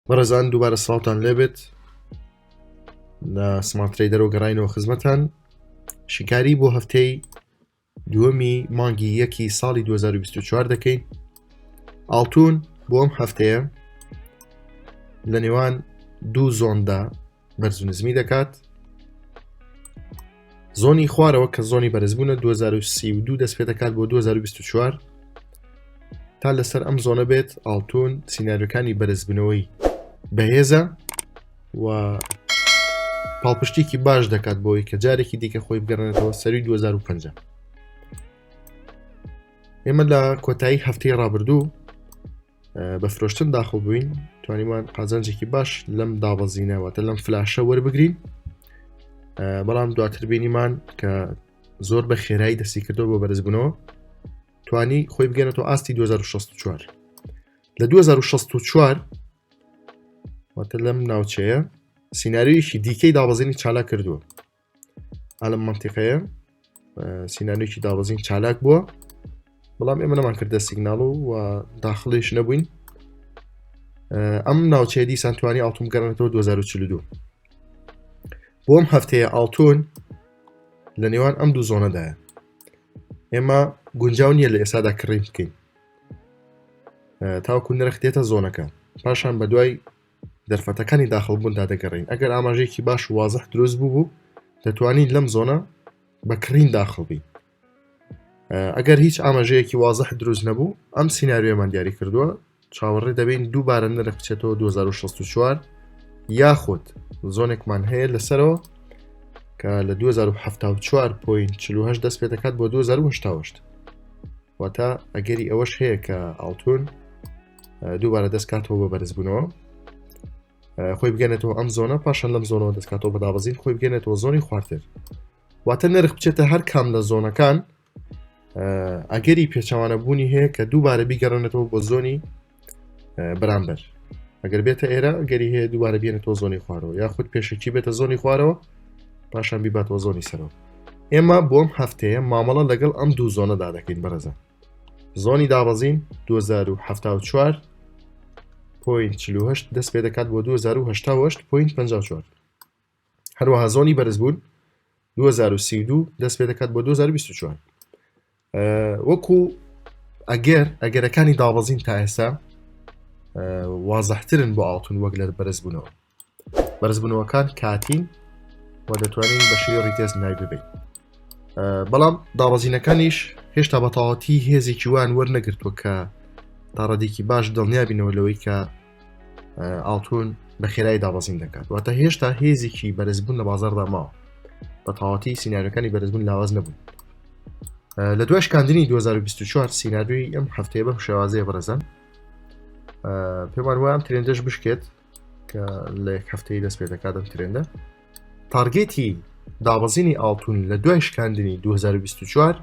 بەڕێزان دووبارە سڵاوتان لێبێت لە سمارت ترەیدەرەوە گەڕینەوە خزمەتان شیکاری بۆ هەفتەی دووەمی مانگی یەکی ساڵی 2024 دەکەین ئاڵتون بۆ ئەم هەفتەیە لە نێوان دوو زۆندا بەرز و نزمی دەکات زۆنی خوارەوە کە زۆنی بەرزبوونە 2032 دەست پێ دەکات بۆ 2024 تا لەسەر ئەم زۆنە بێت ئاڵتون سیناریۆکانی بەرزبوونەوەی بەهێزە و پاڵپشتێکی باش دەکات بۆی کە جارێکی دیکە خۆی بگەڕێنێتەوە سەروی 2050 ئێمە لە کۆتایی هەفتەی ڕابردوو بە فرۆشتن داخڵ بووین توانیمان قازانجێکی باش لەم دابەزینە واتە لەم فلاشە وەربگرین بەڵام دواتر بینیمان کە زۆر بە خێرایی دەستی کردەوە بۆ بەرزبوونەوە توانی خۆی بگەنێتەوە ئاستی 2064 لە 2064 واتە لەم ناوچەیە سیناریۆیەکی دیکەی دابەزینی چالاک کردووە ئالم منتیقەیە سیناریۆکی دابەزین چالاک بووە بەڵام ئێمە نەمان کردە سیگناڵ و و داخڵیش نەبووین ئەم ناوچەیە دیسان توانی ئاڵتون بگەڕێنێتەوە 2042 بۆم هەفتەیە ئاڵتون لە نێوان ئەم دوو زۆنەدایە ئێمە گونجاو نییە لە ئێستادا کڕین بکەین تاوەکو نرخ دێتە زۆنەکە پاشان بە دوای دەرفەتەکانی داخڵبووندا دەگەڕین ئەگەر ئاماژەیەکی باش و وازح دروست بوو بوو دەتوانین لەم زۆنە بە کڕین داخڵ بین ئەگەر هیچ ئاماژەیەکی وازح دروست نەبوو ئەم سیناریۆمان دیاری کردووە چاوەڕێ دەبین دووبارە نرخ بچێتەوە 2064 یاخود زۆنێکمان هەیە لەسەرەوە کە لە 2074.48 دەست پێ دەکات بۆ 2088 واتە ئەگەری ئەوەش هەیە کە ئاڵتون دووبارە دەستکاتەوە بە بەرزبوونەوە خۆی بگەنێتەوە ئەم زۆنە پاشان لەم زۆنەوە دەستکاتەوە بە دابەزین خۆی بگەنێتەوە زۆنی خوارتر واتە نرخ بچێتە هەر کام لە زۆنەکان ئەگەری پێچەوانە بوونی هەیە کە دووبارە بیگەڕێنێتەوە بۆ زۆنی بەرامبەر ئەگەر بێتە ئێرە گەری هەیە دووبارە بێنێتەوە زۆنی خوارەوە یاخود پێشەکی بێتە زۆنی خوارەوە پاشان بیباتەوە زۆنی سەرەوە ئێمە بۆم هەفتەیە مامەڵە لەگەڵ ئەم دوو زۆنەدا دەکەین بەڕێزە زۆنی دابەزین 2074 point 48 دەست پێ دەکات بۆ 2088 point 54 هەروەها زۆنی بەرزبوون 2032 دەست پێ دەکات بۆ 2024 وەکو ئەگەر ئەگەرەکانی دابەزین تا ئێستا وازحترن بۆ ئاڵتون وەک لە بەرزبوونەوە بەرزبوونەوەکان کاتین و دەتوانین بە شێوەی retest ناوی ببین بەڵام دابەزینەکانیش هێشتا بەتەواوەتی هێزێکی وان وەرنەگرتووە کە تاڕادێکی باش دڵنیابینەوە لەوەی کە ئاڵتون بە خێرایی دابەزین دەکات واتە هێشتا هێزێکی بەرزبوون لە بازاردا ماوە بە تەواوەتی سیناریۆکانی بەرزبوون لاواز نەبوون لە دوای شکاندنی 2024 سیناریۆی ئەم هەفتەیە بەم شێوازەیە بەڕێزان پێمان وایە ئەم trend ەش بشکێت کە لە یەک هەفتەی دەست پێ دەکات ئەم trend ە target ی دابەزینی ئاڵتون لە دوای شکاندنی 2024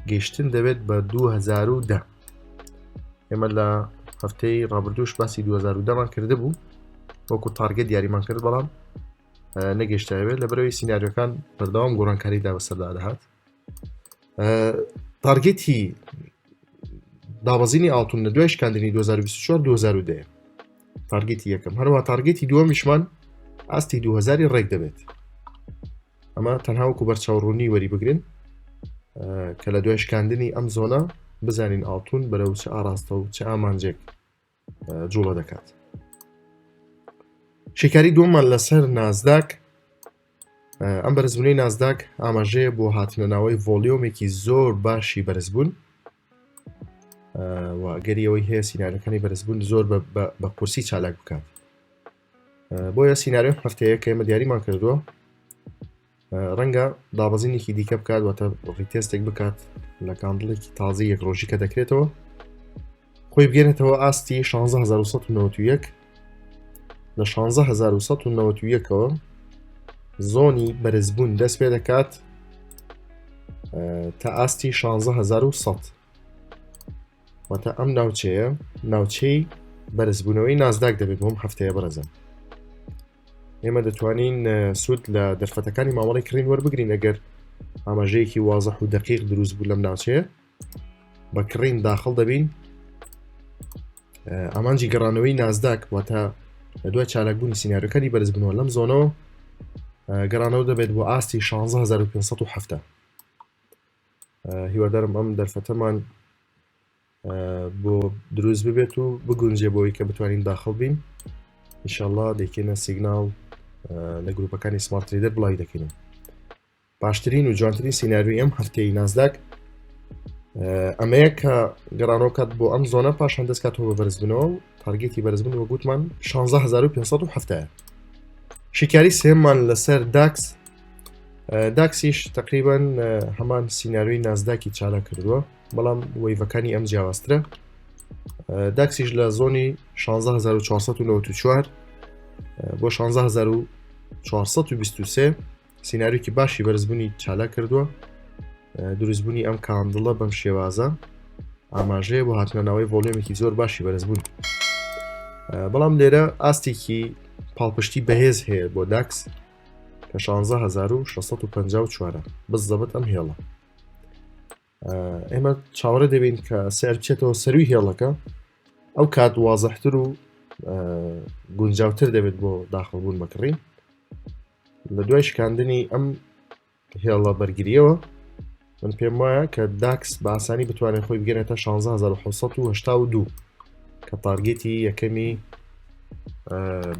گەیشتن دەبێت بە 2010 ئێمە لە هەفتەی ڕابردوش باسی 2010مان کردبوو وەکو target دیاریمان کرد بەڵام نەگەشتاوێت لە بەرەوەی سیناریۆکان بەردەوام گۆڕانکاریدا بەسەردا دەهات target ی دابەزینی ئاڵتون لە دوای شکاندنی 2024 2010 target ی یەکەم هەروە target ی دووەمیشمان ئاستی 2000 ڕێک دەبێت ئەمە تەنها وەکو بەرچاوڕوونی وەری بگرن کە لە دوای شکاندنی ئەم زۆنە بزانین ئاڵتون بەرەو چ ئاراستە و چ ئامانجێک جوڵە دەکات شیکاری دووەممان لەسەر نازداک ئەم بەرزبوونەی نازداک ئاماژەیە بۆ هاتنە ناوەی volume ێکی زۆر باشی بەرزبوون و ئەگەری ئەوەی هەیە سیناریۆکانی بەرزبوون زۆر بە قورسی چالاک بکات بۆیە سیناریۆ هەفتەیە کە ئێمە دیاریمان کردووە ڕەنگە دابەزینێکی دیکە بکات واتە retest ێک بکات لە candle ێکی تازی یەک ڕۆژی کە دەکرێتەوە خۆی بگەێنێتەوە ئاستی 16191 لە 16191ەوە زۆنی بەرزبوون دەست پێ دەکات تا ئاستی 16100 واتە ئەم ناوچەیە ناوچەی بەرزبوونەوەی نازداک دەبێت بۆم هەفتەیە بەڕێزم ئێمە دەتوانین سوود لە دەرفەتەکانی مامەڵی کڕین وەربگرین ئەگەر ئاماژەیەکی وازح و دقیق دروست بوو لەم ناوچەیە بە کڕین داخڵ دەبین. ئامانجی گەڕانەوەی نازداک واتە لە دوای چالاکبوونی سیناریۆکانی بەرزبوونەوە لەم zone ەوە گەڕانەوە دەبێت بۆ ئاستی 16570. هیوادارم ئەم دەرفەتەمان بۆ دروست ببێت و بگونجێ بۆی کە بتوانین داخڵ بین ئینشاءاللە دەیکەینە signal لە گروپەکانی Smart Trader بڵاوی دەکەین. باشترین و جوانترین سیناریۆی ئەم هەفتەی نازداک ئەمەیە کە گەڕانەوە کات بۆ ئەم zone ە پاشان دەستکاتەوە بە بەرزبوونەوە و target ی بەرزبوون وە گوتمان 16570. شیکاری سێمان لەسەر داکس، داکسیش تقریبان هەمان سیناریۆی نازداکی چالا کردووە بەڵام wave ەکانی ئەم جیاوازترە. داکسیش لە zone ی 16494 بۆ 16423 سیناریۆکی باشی بەرزبوونی چالاک کردووە. دروستبوونی ئەم candle ە بەم شێوازە ئاماژەیە بۆ هاتنە ناوەی volume ێکی زۆر باشی بەرزبوون، بەڵام لێرە ئاستێکی پاڵپشتی بەهێز هەیە بۆ داکس کە 16654 بزەبت ئەم هێڵە. ئێمە چاوەڕێ دەبین کە سعر بچێتەوە سەروی هێڵەکە، ئەو کات وازحتر و گونجاوتر دەبێت بۆ داخڵبوون بەکڕین. لە دوای شکاندنی ئەم هێڵە بەرگریەوە من پێم وایە کە داکس بە ئاسانی بتوانێت خۆی بگەنێتە 16782 کە target ی یەکەمی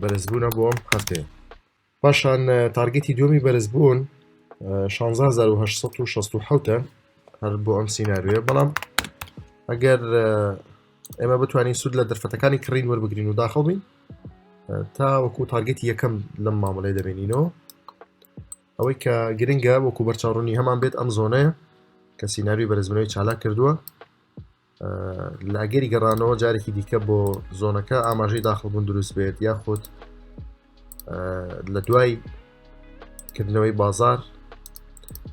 بەرزبوونە بۆ ئەم هەفتەیە. پاشان target ی دووەمی بەرزبوون 16867 هەر بۆ ئەم سیناریۆیە. بەڵام ئەگەر ئێمە بتوانین سوود لە دەرفەتەکانی کڕین وەربگرین و داخڵ بین تا وەکو target ی یەکەم لەم مامەڵەیە دەبینینەوە. ئەوەی کە گرنگە وەکو بەرچاوڕوونی هەمان بێت ئەم zone ەیە کە سیناریۆی بەرزبوونەوەی چالاک کردووە. لە ئەگەری گەڕانەوە جارێکی دیکە بۆ zone ەکە ئاماژەی داخڵبوون دروست بێت یاخود لە دوای کردنەوەی بازار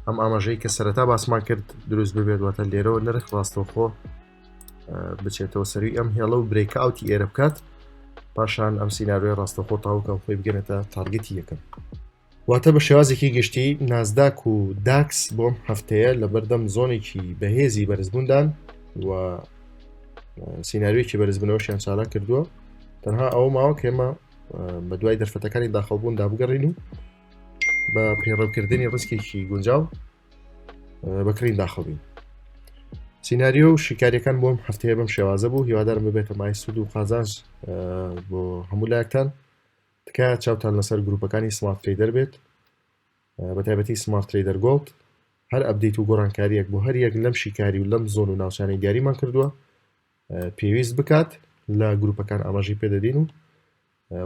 ئەم ئاماژەی کە سەرەتا باسمان کرد دروست ببێت، واتە لێرەوە نرخ ڕاستەوخۆ بچێتەوە سەروی ئەم هێڵە و breakout ی ئێرە بکات، پاشان ئەم سیناریۆی ڕاستەوخۆ تاوکە خۆی بگەنێتە target ی یەکەم. واتە بە شێوازێکی گشتی نازداک و داکس بۆم هەفتەیە لە بەردەم zone ێکی بەهێزی بەرزبووندان و سیناریۆیەکی بەرزبوونەوەشیان چالاک کردووە. تەنها ئەوە ماوە کە ئێمە بە دوای دەرفەتەکانی داخڵبووندا بگەڕین و بە پەیڕەوکردنی ڕیسکێکی گونجاو بەکڕین داخڵ بین. سیناریۆ و شیکاریەکان بۆم هەفتەیە بەم شێوازە بوو. هیوادارم ببێتە مای سوود و قازانج بۆ هەموو لایەکتان. تکایە چاوتان لەسەر گروپەکانی Smart Trader بێت، بە تایبەتی Smart Trader Gold. هەر update و گۆڕانکاریەک بۆ هەر یەک لەم شیکاری و لەم zone و ناوچانەی دیاریمان کردووە پێویست بکات لە گروپەکان ئاماژەی پێدەدەین و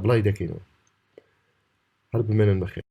بڵاوی دەکەینەوە. هەر بمێنن بەخێر.